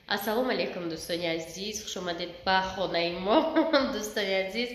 Ассалому алайкум, дӯстони азиз, хушомадед ба хонаи мо. Дӯстони азиз,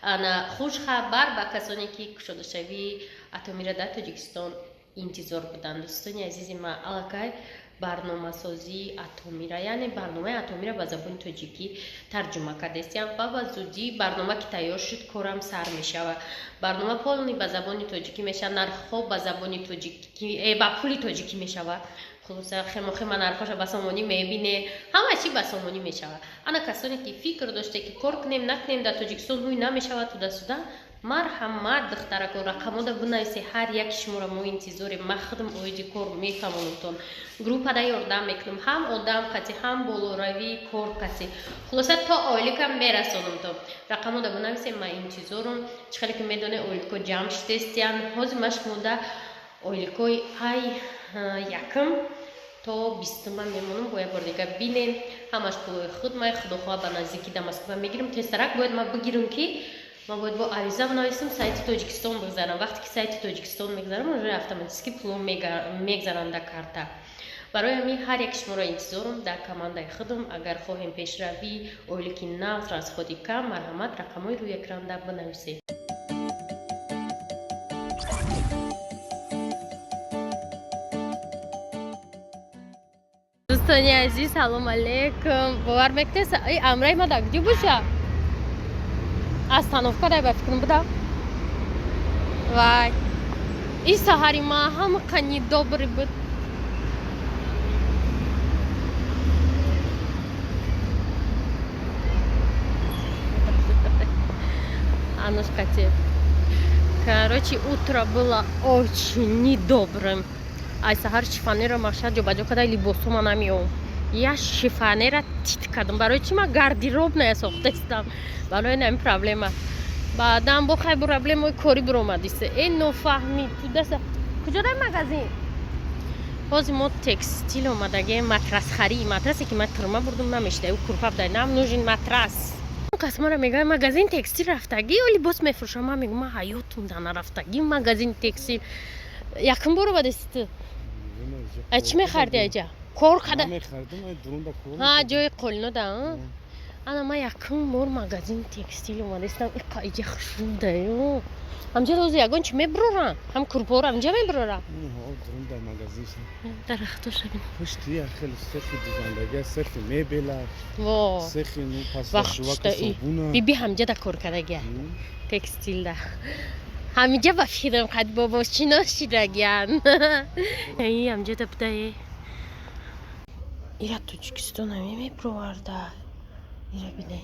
ана хушхабар ба касоне, ки кушодашавии Атомира дар Тоҷикистон интизор буданд. Дӯстони азизи ман, аллакай барномасозии Атомира, яъне барномаи Атомира ба забони тоҷикӣ тарҷума кардастиям ва ба зудӣ барнома ки тайёр шуд, корам сар мешавад. Барнома полный ба забони тоҷикӣ мешавад, нархҳо ба забони тоҷикӣ, ба пули тоҷикӣ мешавад. Хулоса, хемо-хема нархҳоша ба сомонӣ мебине, ҳама чӣ ба сомонӣ мешавад. Ана касоне ки фикр доште, ки кор кунем, накунем, дар Тоҷикистон ҳуй намешавад, туда-сюда, марҳамат, духтарако, рақамода бинависе, ҳар яки шуморо мо интизорем. Ман худам оиди кор мефаҳмонамтон, группада ёрдам мекунам, ҳам одам қатӣ, ҳам болоравии кор қатӣ. Хулоса, то ойликам мерасонамтон. Рақамода бинависе, ман интизорум. Чӣ хеле ки медоне, ойлико ҷамъ шидестиян. Ҳозир ман шумода ойликои ай якм то 20-ума мемонам, бо як бор дига бинем. Ҳамаш пулои худ май. Худо хоҳа, ба наздикӣ да Москва мегирам. Тезтарак бояд ман бигирам, ки ман бояд бо ариза бинависам, сайти Тоҷикистон бигзарам. Вақте ки сайти Тоҷикистон мегзарам, уже автоматически пуло мегзарам дар карта. Барои ҳамин ҳар як шуморо интизорум дар командаи худам. Агар хоҳем пешравӣ, ойлики нав, расходи кам, марҳамат, рақамҳои рӯи экранда бинависед. Дӯстони азиз, салом алейкум. Бовар мекунед, амраи ма дар куҷо боша? Остановка дай ба фикрам буда. Вай, и саҳари ма ҳамақа недобрый буд. Анушкате. Короче, утро было очень недобрым. Ай саҳар шифонера машад ҷобаҷо када, либосома намеом. Я шифонера тит кардам. Барои чи ман гардеробная сохтаистам? Барои нами проблема. Баъдан бо хай проблемаи корӣ биромадисе. Э, нофаҳмӣ тудаса. Куҷо дай магазин? Ҳозир мо текстил омадагем, матрасхарӣ. Матрасе ки ман тирма бурдум, намешида. Ӯ курпа будай. Нам нужен матрас. Кас мара мегӯяд, магазин текстил рафтагӣ ё либос мефурӯшам? Ман мегӯям, ман ҳаётум да нарафтагӣ магазин текстил. Якум бор омадасти ту? А чӣ мехарди аҷа? Кор када? Ҳа, ҷои қолино да. Ана ман якум бор магазин текстил омадастам. Иқа иҷа хушрудаю. Ҳамҷа ҳозир ягон чӣ мебурорам? Ҳам курпоро ҳамҷа мебурорам? Дарахтоша бин. Пушти як хеле сехи дузандагӣ, сехи мебела, Во. сехи ну Вақт пасташувака, шуда, собуна. Биби ҳамҷа да кор кардагия. Текстилда. Ҳамиҷа ба фикрам қад бобо шинос шидагиян. И ҳамҷа да будае. Ира Тоҷикистон ҳами мебуроварда. Ира бине.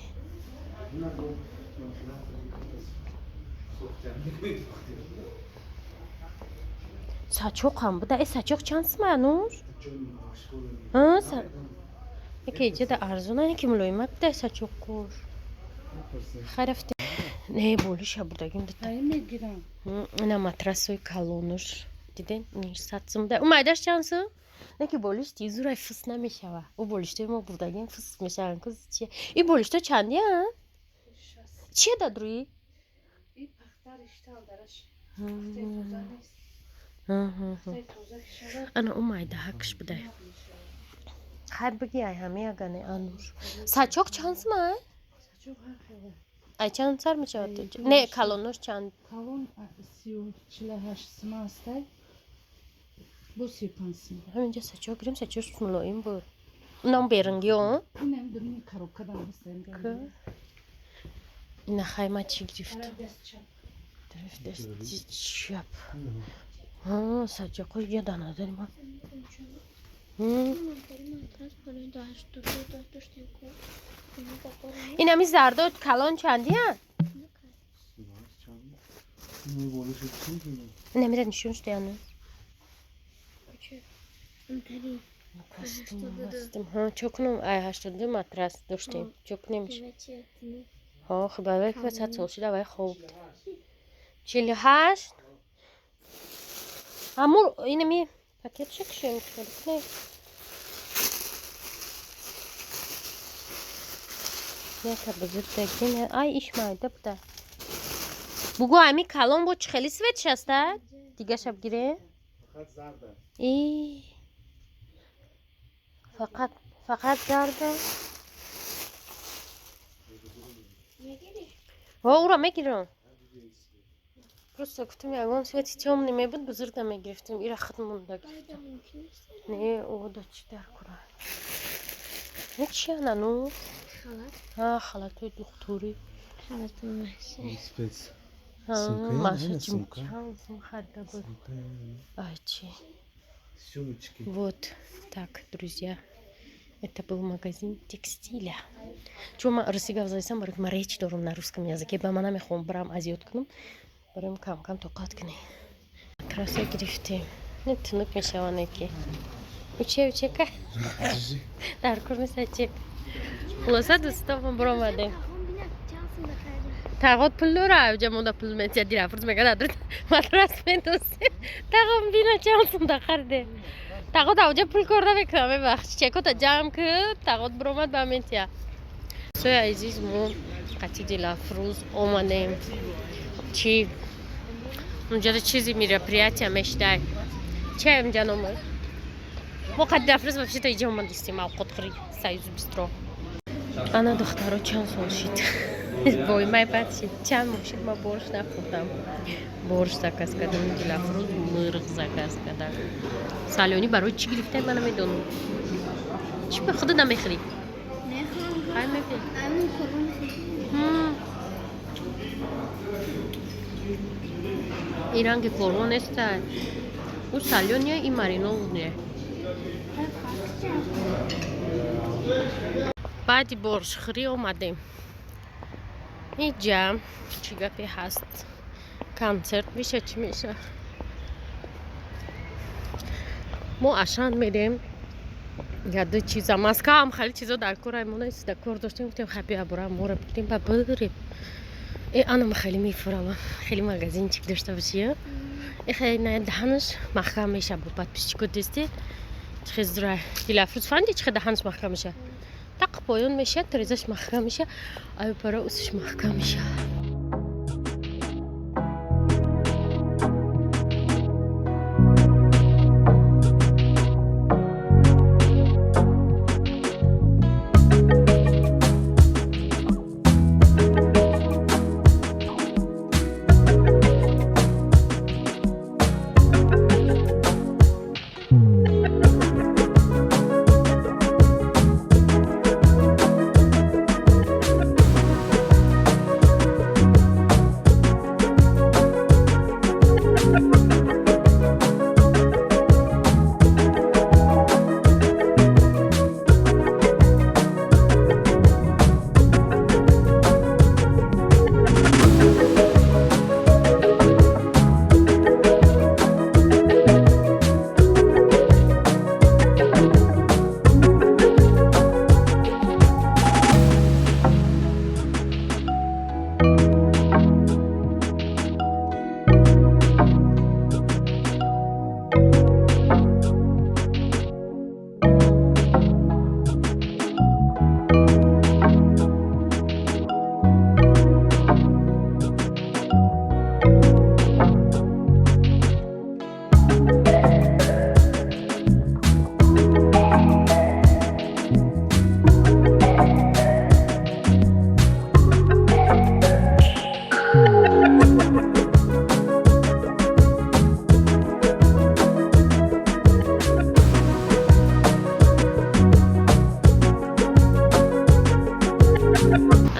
Сачоқам буда. Э, сачоқ чанд сум, Ануш? Яке иҷа да арзона, яке мулоимак буда сачоқош. Хай, рафте. Не, болиша бурдагим дита. Ай мегирам. Ина матрасои калонуш. Диден? Ин 100 сум да. У майдаш чанд сум? Не ки болиш тизурай фус намешава. У болиштои мо бурдагим фус мешаванд. Куз чи? И болишто чанди, а? Чия дад рӯи? И пахта риштал дараш. Пахтаи тоза нест. Пахтаи тоза ки шавад, Ана у майдаҳакш будай. Хай, биги ай ҳами ягане, Ануш. Сачоқ чанд сум, ай? Сачоқ ҳар хела. Ай чанд сар мешавад? Не, калонош чанд? Калон 30, 48 сима ҳастай. Бо 35 сима. Ҳаминҷа сачоқ гирем, сачоқ мулоим буд. Унам берангиё? Инам дуруни коробка дам ҳастай. Ина хай, ма чӣ гирифтам? Тараф даст чап. Тараф дасти чап. Сачоқо я дар назари ман. Ин ҳами зардо калон чандиян? Намира нишон шуда, яну. Чо кунам? Ай 82 матрас доштем. Чо кунем? Ҳо, хуб, аввал ки 100 сол шуда, вай хоб буд. 48. Амур инами пакетша кушем, кунем. Яка бузургтагин. Ай, иш майда буда. Бугӯ, ами калон бо чӣ хели цветш аста? Дигаша бигире? Фақат зарда. И фақат Фақат гардам. Во, ура мегирам. Просто гуфтам, ягон цвети тёмный мебуд, бузурга мегирифтем. Ира худ монда гирифтам. Не, о, да чӣ дар кора? Не, чи ана, ну? Халат. А, халатои духтурӣ. Халат маша. Спец. А, Сумка, Маша ина чим сумка. чанд сум харида буд. Сумка. Ай, чи? Сумочки. Вот так, друзья. Это был магазин текстиля. Чун ман русӣ гап задисам, барои ки ман речь дорам на русском языке, ба ман намехоҳам барам азёд кунам. Барои кам-кам тоқат кунем. Матраса гирифтем. Не, тунук мешаванд ки. Уче, учека. Держи. Дар кор нест чек. Хулоса, дӯстон, мо баромадем. Тағот пул дора, уҷа монда пул метия, Дилафрӯз мегӯяд, адрат матрас медозем. Тағом бина чанд сум да хариде. Тағот ауҷа пул кор намекунам, мебахш. Чекота ҷамъ ки, тағот биромад ба метия. Дӯстои азиз, мо қати Дилафрӯз омадем. Чи? Унҷода чизи мероприятия мешидай. Чи унҷа номер? Мо қати Дилафрӯз вообще-то иҷа омадистем, авқотхӯри Союз Бистро. Ана, духтаро, чанд сол шид. Вой, май бад шид. Чанд моҳ шид, ма борщ нахӯрдам. Борщ заказ кардам, Дилафрӯз мирғ заказ кардам. Салёни барои чӣ гирифтай, ман намедонам. Чӣ ба худат намехӯрӣ? Хай мебин. Ин ранги кормо нестай. Ӯ салёния, ин маринованный. Баъди борщхӯрӣ омадем. Иҷа чӣ гапе ҳаст? Консерт меша, чӣ меша? Мо Ашан мерем. Яду чиза Москваам хеле чизо дар кор мо дар кор доштем, гуфтем, хай бия, бора моро бигирем ба бирем. Э, анам хеле мефурам, хеле магазинчик дошта бошӣ. Э, хеле на даҳанаш маҳкам меша бо подписчико дисти. Чихе зура. Дилафрӯз, фаҳмиди, чихе даҳанаш маҳкам меша? Тақ поён меша, терезаш маҳкам меша, аю пара усиш маҳкам меша.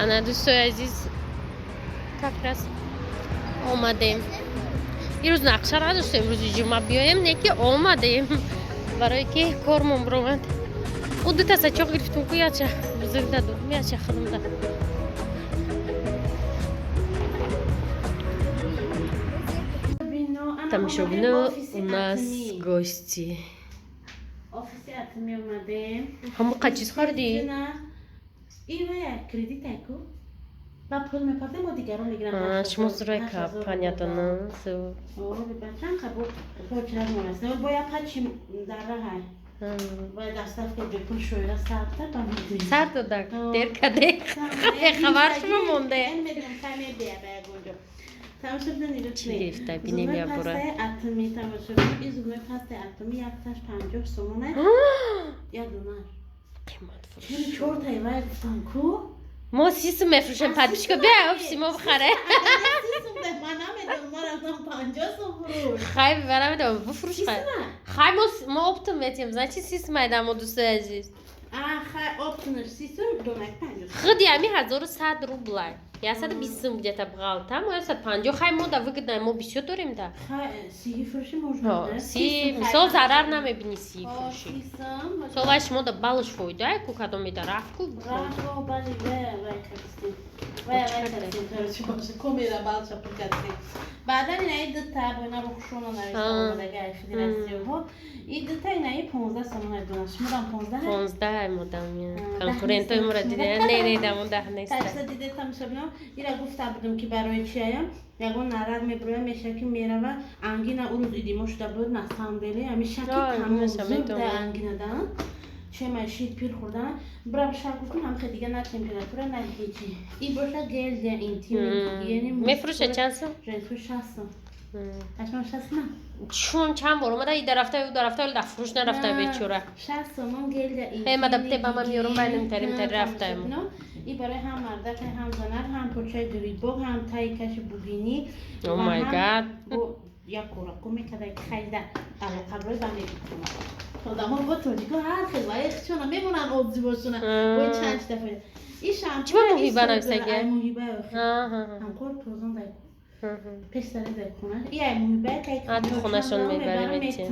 Ана, дӯстои азиз, как раз омадем. Ирӯз нақша надоштем рӯзи ҷумъа биёем, не ки омадем, барое ки кормон биромад. Ӯ дута сачоқ гирифтум ку, яча бузург дадодум, яча худумда. Тамошобино, у нас гости. Офиси атоми омадем. Ҳамоқа чиз хӯрдӣ? Ива кредит айку. Ба пул мепардем, мо дигарон мегирам. Шумо зурай компаниятона. Чанд қабу почра мораст. Боя пачи дар раҳай. Боя доставка бепул шоира сарта ба мидем. Сар додак, дер каде. Хабар шумо монде. Медонам, сай мебия ба ягонҷо. Тамошо бинед. Чӣ гирифта, бинем я бура. Пастаи атоми, тамошо бинед. Ин зубной пастаи атоми якташ 50 сомона. Як донаш. Қимат фурӯш. Чили чортай вай гуфтам ку? Мо 30 сум мефурӯшем, подписчика, бия офиси мо бихаре. 30 сум ман намедонам, ман рафтам 50 сум фурӯш. Хай, намедонам, бифурӯш, хай. 30 сума? Хай, мо оптом метиҳем, значит, 30 сум айда мо, дӯстои азиз. А, хай, оптом аш 30 сум, донак 50 сум. Худи ами 1100 рублай. 120 сум где-то бғалта, мо 150, хай, мо да выгодно, мо бисёр дорем да. Хай, 30 фурӯши можно, да? 30, мисол, зарар намебини 30 О, фурӯши. 30 сум. Мисол, вай шумо да балаш фоида, ку кадом да рафт ку. Рафт, бале, вай вай кардистем. Вай вай кардистем, короче, боша, комера балша пур кардистем. Баъдан инаи дута бо ина рухшона навишта омадага ай федератсияҳо. И дута инаи 15 сомон дона. Шуморам 15? 15 модам. А, Конкурентои 10 моро нест. дида. Не, не, дамо 10 нест. Ташта диде, тамошобино, ира гуфта будам, ки барои чиаям ягон нарад меброям, меша ки мерава ангина. Урӯз идимо шуда буд, на самом деле ами шаки Ой, тамом наша, зуд медонам. Да ангина да чема шир пир хӯрдан брам шак гуфтам, ҳамхе дига на температура, на ҳечи. И боша гель для интимной гигиены. Мефурӯша чанд сум? Женской 60 сум. Ашмам 60 на. Чун чанд бор омада, и дарафта, ӯ дарафта, вале дар фурӯш нарафта, бечора. 60 сомон гель для Э, ма дабте ба ма меёрум, байнем тарим тари рафтаем. И барои ҳам мардак, ҳам занак, ҳам почаи грибок, ҳам таи каши бугинӣ. Oh my God. Бо як кораку мекарда, ки хайда алоқаброй ба мегуфтум. Одамо бо тоҷико ҳар хел ваи хичона мемонанд, отзывошона бо чанд чита фоида. И шампунь. Чӣ ба муҳиба нависагия? Ай муҳиба, ҳамкор тозон дай пеш сари дай хона. И ай муҳиба кай. А, ту хонашон мебарӣ, мети.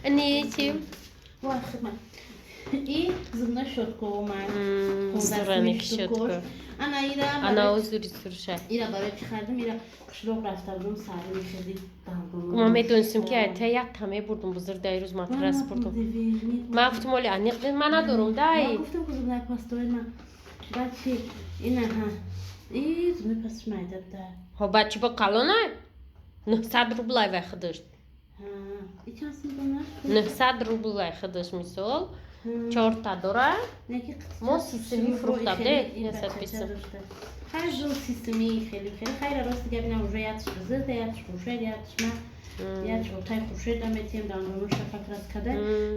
Не, чи? Ва хидмат. И зубная щетка омад. Зураник щетка. Ана ира. Ана узури сурша. Ира барои чӣ хардим? Ира қишлоқ рафта будум, сари мехезид дандон. Ма медонистем, ки ай та як таме бурдум, бузур дай рӯз матрас бурдум. Ман гуфтум, оли аниқ ман надорум дай. Гуфтам, ку зубная пастои ма. Баъд чи ина ҳа. И зубной пасташ майда буда. Ҳо, баъд чи бо қалона? 900 рублай вай худаш. Ҳа. И чанд сум дона? 900 рублай худаш, мисол. Чорта дора. Мо 30 сумӣ фурӯхта буде, 120 сум. Ҳар жул 30 сумӣ, хеле хеле хайра, рости гап, ина уже ятш бузурда, ятш хуршед, ятш ма, ятш отай хуршеда метиҳем, дандонуша как раз када.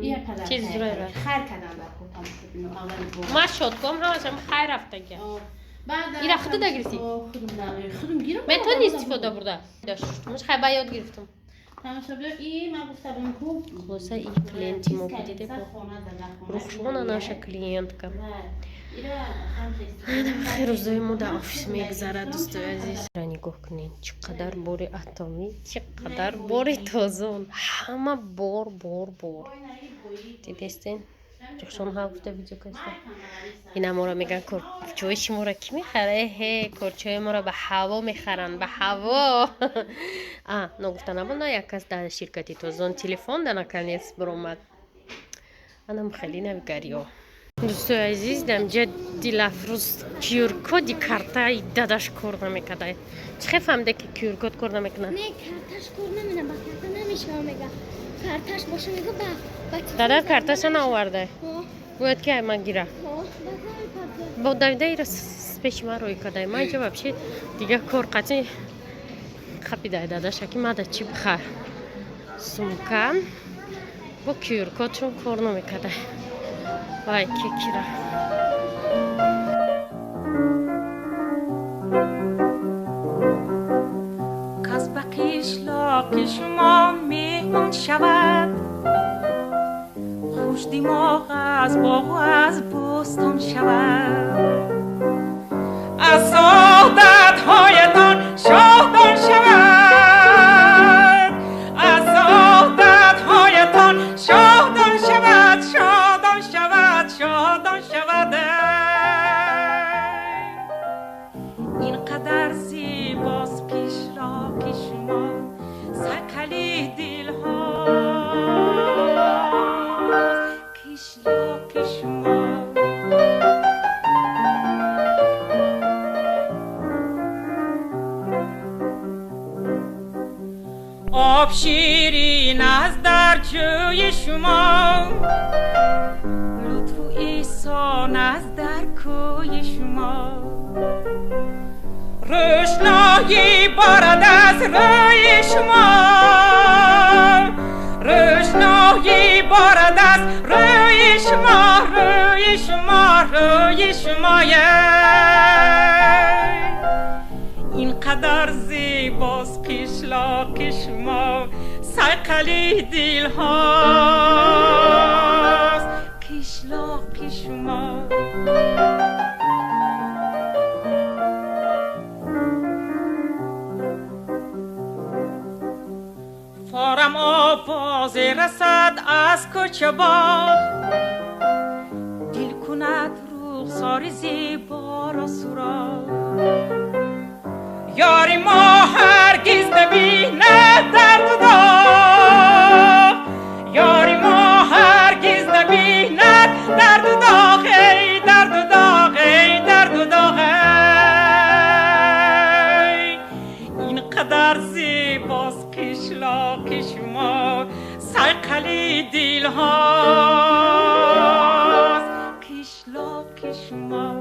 Ия падар. Чиз зурай рафт. Хайр кадан дар кор, тамошобино, аввали бор. Ма щётком ҳамашам хайр рафтага. Баъд Ира худуда гирифтӣ? Худум, худум гирам. Метавонӣ истифода бурда. Муш хай, ба ёд гирифтум. Тамошобино, и ман гуфта будам ку. Хулоса, и клиенти мо будиде бо Рухшона, наша клиентка. Рӯзои мо дар офис мегузарад, дӯстои азиз. Нигоҳ кунед, чӣ қадар бори атомӣ, чӣ қадар бори тозон, ҳама бор, бор, бор, дидестен? Рухшон ҳа гуфта видео каста, ина моро меган, корчои шуморо кӣ мехара? Эҳе, корчои моро ба ҳаво мехаранд, ба ҳаво. А ногуфта набуд, на як кас дар ширкати тозон телефон да наконец биромад. Анам хеле навигариё, дӯстои азиз. Дамҷа Дилафрӯз QR-коди картаи дадаш кор намекарда. Чӣ хел фаҳмида, ки QR-код кор намекунад? Не, карташ кор намена, ба карта намешава, мега. Карташ боша, мега, ба Дада карташа наоварда. Ҳо, Бояд ки ай ман гира. Ҳо, ба кори карта. Бо давида ира пеши ман рӯй кардай. Ман инҷа вообще дига кор қатъи қапидай дадаша, ки мада чӣ бихар, сумка бо QR-код чун кор намекардай. Вай, ки кира. Кас ба қишлоқи шумо меҳмон шавад, хушдимоғ аз боғу аз бӯстон шавад, аз одатҳоятон шодон шавад, аз одатҳоятон шодон шавад, шодон шавад, шодон шавад. Ин қадар зебост қишлоқи шумо, сайқали дилҳо қишлоқи шумо. Об ширин аст дар ҷӯи шумо, лутфу эҳсон аст дар кӯи шумо, рӯшноӣ борад аз рӯи шумо, рӯшноӣ. ماهی بارد است روی شما، روی شما، روی شما. این قدر زیباست قشلاق شما، صیقل دل هاست قشلاق شما. فارم آواز رسد از کوچه باغ، دل کند رخسار زیبا را سراغ. یاری ما هرگز نبیند درد و داغ، یاری ما هرگز نبیند درد و داغ، ای درد و داغ، ای درد و داغ. این قدر زیباست قشلاق شما، صیقل دل هاست قشلاق شما.